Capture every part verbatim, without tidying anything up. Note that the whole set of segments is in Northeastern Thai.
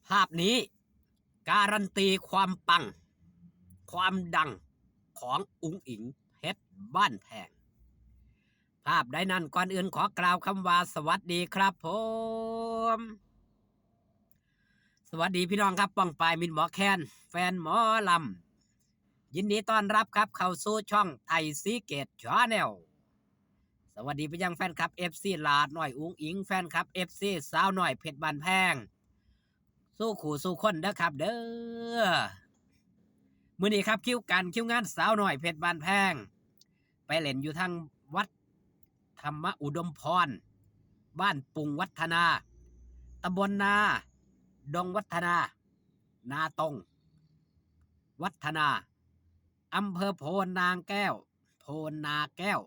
ภาพนี้การันตีความปัง ความดังของอุ๋งอิ๋งเพชรบ้านแพง ภาพใดนั้นก่อนอื่นขอกล่าวคำว่าสวัสดีครับผม สวัสดีพี่น้องครับ ป้องปายมิตรหมอแคน แฟนหมอลำ ยินดีต้อนรับครับ เข้าสู่ช่องไทยซีเกตชาแนล สวัสดีไปยังแฟนคลับ เอฟซี หลาดน้อยอุ๋งอิ๋ง แฟนคลับ เอฟซี สาวน้อยเพชรบ้านแพง สู่คู่สู่คนเด้อครับเด้อ มื้อนี้ครับ คิวการคิวงานสาวน้อยเพชรบ้านแพง ไปเล่นอยู่ทางวัดธรรมอุดมพร บ้านปุงวัฒนา ตำบลนาดงวัฒนา นาตงวัฒนา อำเภอโพนนางแก้ว โพนนาแก้ว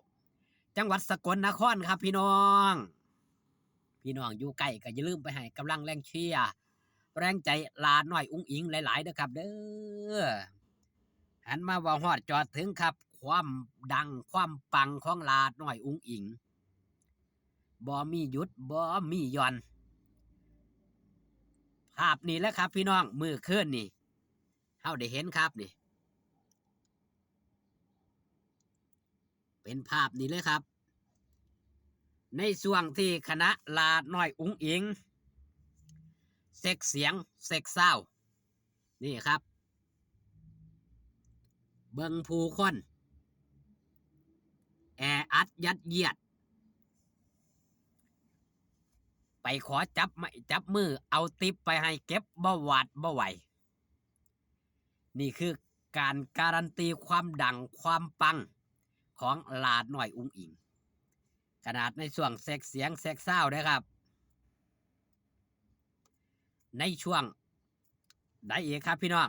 จังหวัดสกลนครครับพี่น้อง พี่น้องอยู่ไกลก็อย่าลืมไปให้กำลังแรงเชียร์ แรงใจหลาดน้อยอุ๋งอิ๋งหลายๆเด้อครับเด้อ หันมาเว้าฮอดจอดถึงครับ ความดังความปังของหลาดน้อยอุ๋งอิ๋ง บ่มีหยุด บ่มีหย่อน ภาพนี้แหละครับพี่น้อง มื้อคืนนี่ เฮาได้เห็นครับนี่ เป็นภาพนี้เลยครับ ในช่วงที่คณะหลาดน้อยอุ๋งอิ๋ง เช็คเสียง เช็คซาวด์ นี่ครับ เบิ่งผู้คน แออัดยัดเยียด ไปขอจับไม้จับมือ เอาติ๊บไปให้เก็บบ่หวาดบ่ไหว นี่คือการการันตีความดังความปังของหลาดน้อยอุ๋งอิ๋ง ขนาดในช่วงเช็คเสียง เช็คซาวด์นะครับ ในช่วงใดอีกครับพี่น้อง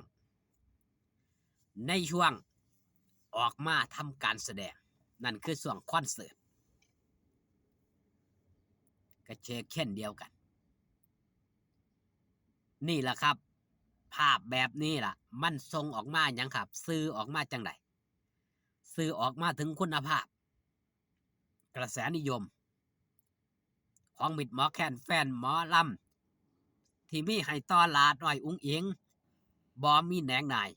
ในช่วงออกมาทำการแสดง นั่นคือช่วงคอนเสิร์ต ก็เช็คเช่นเดียวกัน นี่แหละครับ ภาพแบบนี้ล่ะ มันส่งออกมาหยังครับ สื่อออกมาจังใด สื่อออกมาถึงคุณภาพ กระแสนิยม ของมิตรหมอแคน แฟนหมอลำ ที่มีให้ต่อหลาดน้อยอุ๋งอิ๋ง บ่มีแหนงนาย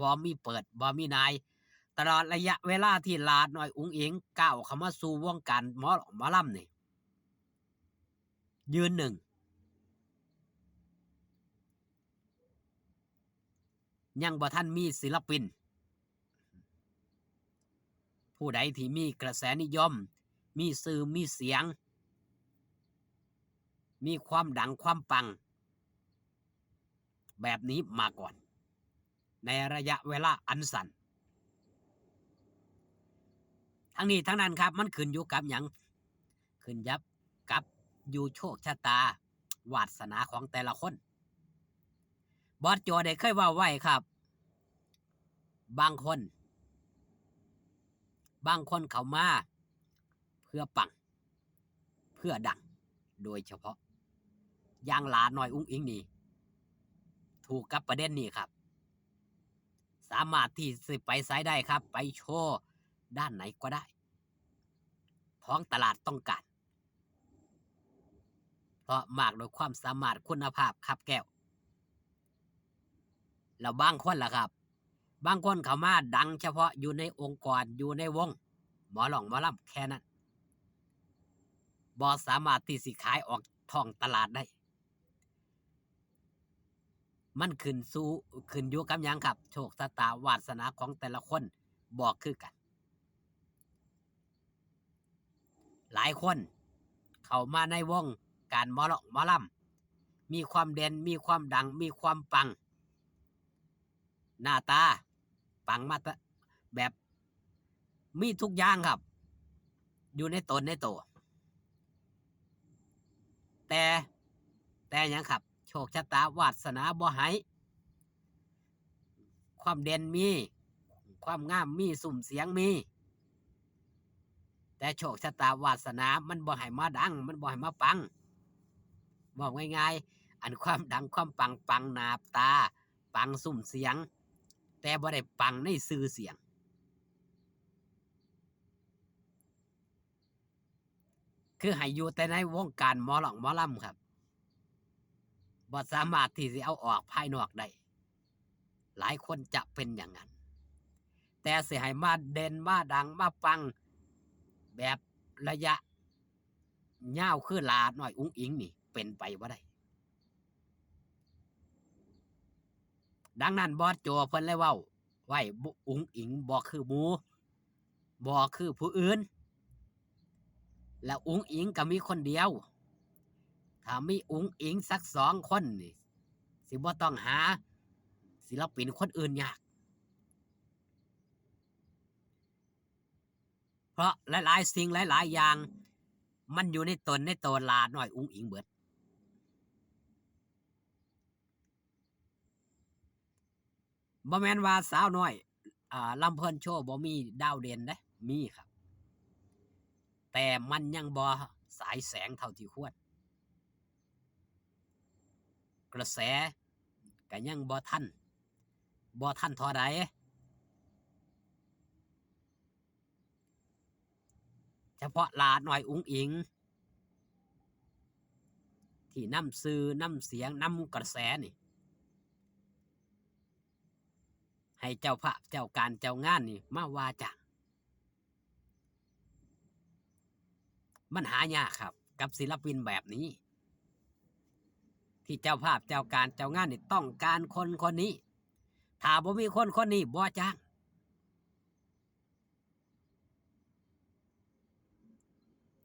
บ่มีเปิด บ่มีนาย ตลอดระยะเวลาที่หลาดน้อยอุ๋งอิ๋งก้าวเข้ามาสู่วงการหมอหมอลำนี่ ยืนหนึ่ง ยังบ่ทันมีศิลปิน ผู้ใดที่มีกระแสนิยม มีชื่อมีเสียง มีความดังความปัง แบบนี้มาก่อน ในระยะเวลาอันสั้น ทั้งนี้ทั้งนั้นครับ มันขึ้นอยู่กับหยัง ขึ้นยับกับอยู่โชคชะตา วาสนาของแต่ละคน บอสโจได้เคยเว้าไว้ครับ บางคน บางคนเขามาเพื่อปัง เพื่อดัง โดยเฉพาะ อย่างหลาน้อยอุ๋งอิ๋งนี่ ถูกกับประเด็นนี้ครับ สามารถที่สิไปไสได้ครับ ไปโชว์ด้านไหนก็ได้ ท้องตลาดต้องการ เพราะมากด้วยความสามารถคุณภาพคับแก้ว แล้วบางคนล่ะครับ บางคนเขามาดังเฉพาะอยู่ในองค์กร อยู่ในวง หมอร้องหมอลำแค่นั้น บ่สามารถที่สิขายออกท้องตลาดได้ มันขึ้นสู่ ขึ้นอยู่กับหยังครับ โชคชะตาวาสนาของแต่ละคนบ่คือกัน หลายคนเข้ามาในวงการหมอร้องหมอลำ มีความเด่น มีความดัง มีความปัง หน้าตาปังมาแต่แบบ มีทุกอย่างครับ อยู่ในตนในตัว แต่ แต่หยังครับ โชคชะตาวาสนาบ่ให้ ความเด่นมี ความงามมี ซุ่มเสียงมี แต่โชคชะตาวาสนามันบ่ให้มาดัง มันบ่ให้มาปัง บอกง่ายๆ อันความดังความปัง ปังหน้าตา ปังซุ่มเสียง แต่บ่ได้ปังในชื่อเสียง คือให้อยู่แต่ในวงการหมอร้องหมอลำครับ บ่สามารถที่สิเอาออกภายนอกได้ หลายคนจะเป็นอย่างนั้น แต่สิให้มาเด่นมาดังมาปังแบบระยะยาวคือหล้าน้อยอุ๋งอิ๋งนี่เป็นไปบ่ได้ ดังนั้นบอสโจเพิ่นเลยเว้าไว้บ่ อุ๋งอิ๋งบ่คือหมู่ บ่คือผู้อื่น และอุ๋งอิ๋งก็มีคนเดียว ถ้ามีอุ๋งอิ๋งสักสองคนนี่ สิบ่ต้องหาศิลปินคนอื่นยาก เพราะหลายๆสิ่งหลายๆอย่าง มันอยู่ในตนในตัวหล้าน้อยอุ๋งอิ๋งเบิด บ่แม่นว่าสาวน้อย อ่า ลำเพลินโชว์บ่มีดาวเด่นเด้ มีครับ แต่มันยังบ่ฉายแสงเท่าที่ควร กระแสก็ยังบ่ทัน บ่ทันเท่าใด เฉพาะหล้าน้อยอุ๋งอิ๋ง ที่นำชื่อนำเสียงนำกระแสนี่ ให้เจ้าภาพเจ้าการเจ้างานนี่มาว่าจ้าง มันหายากครับ กับศิลปินแบบนี้ ที่เจ้าภาพเจ้าการเจ้างานนี่ต้องการคนคนนี้ ถ้าบ่มีคนคนนี้บ่จ้าง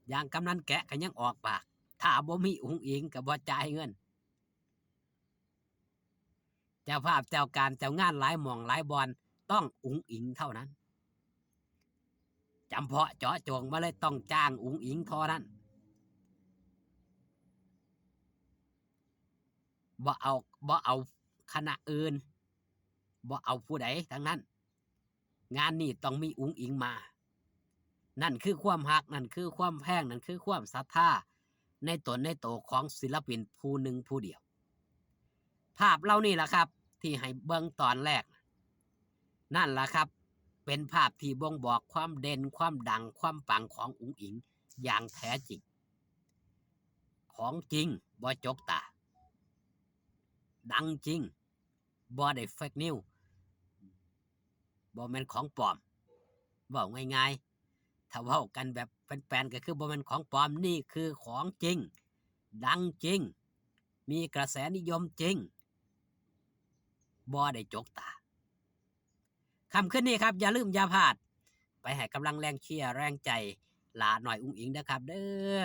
อย่างกำนันแกะก็ยังออกปาก ถ้าบ่มีอุ๋งอิ๋งก็บ่จ่ายเงิน เจ้าภาพเจ้าการเจ้างานหลายหม่องหลายบ่อนต้องอุ๋งอิ๋งเท่านั้น จำเพาะเจาะจงมาเลย ต้องจ้างอุ๋งอิ๋งเท่านั้น บ่เอา บ่เอาคณะอื่น บ่เอาผู้ใดทั้งนั้น งานนี้ต้องมีอุ๋งอิ๋งมา นั่นคือความฮัก นั่นคือความแพง นั่นคือความศรัทธาในตนในโตของศิลปินผู้หนึ่งผู้เดียว ภาพเหล่านี้ล่ะครับ ที่ให้เบิ่งตอนแรก นั่นล่ะครับ เป็นภาพที่บ่งบอกความเด่น ความดัง ความปังของอุ๋งอิ๋งอย่างแท้จริง ของจริง บ่จกตา ดังจริง บ่ได้เฟกนิว บ่แม่นของปลอม เว้าง่ายๆ ถ้าเว้ากันแบบแปลนๆ ก็คือบ่แม่นของปลอม นี่คือของจริง ดังจริง มีกระแสนิยมจริง บ่ได้จกตา ค่ำคืนนี้ครับ อย่าลืมอย่าพลาด ไปให้กำลังแรงเชียร์แรงใจหล้าน้อยอุ๋งอิ๋งเด้อครับเด้อ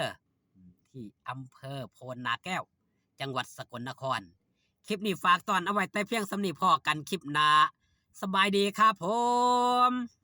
ที่อำเภอโพนนาแก้ว จังหวัดสกลนคร คลิปนี้ฝากต้อนเอาไว้แต่เพียงส่ำนี้ พ้อกันคลิปหน้า สบายดีครับผม